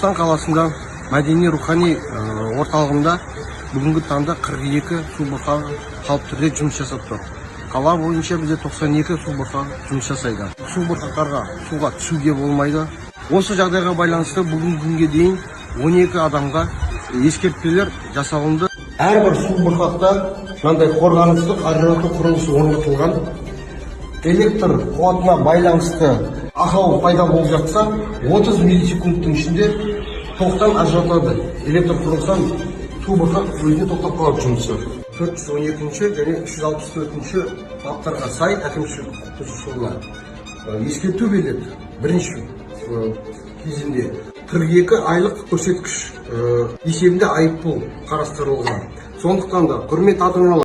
Нұр Сұлтан қаласында мәдени рухани орталығында бүгінгі таңда 42 су бұрқағы қалыпты түрде жұмыс жасап тұр. Қала бойынша бізде 92 су бұрқағы жұмыс жасайды. Су бұрқақтарға суға түсуге болмайды. Осы жағдайға байланысты бүгінгі күнге дейін 12 адамға ескертпелер жасалынды. Әрбір су бұрқақта мынандай қорғаныстық ажырату құрылғысы орнатылған. Электр қуатына байланысты ақау пайда болып жатса, 30 миллисекундтың ішінде тоқтан ажыратады. Электр құрылғысынан су бұрқақ өзіне тоқтап қалады жұмысы. 412 және 364 баптарға сай әкімшілік құқық бұзушылығына ескерту беріледі. Бірінші кезеңде 42 айлық көрсеткіш есебінде айыппұл қарастырылған. Сондықтан да, құрметті ата аналар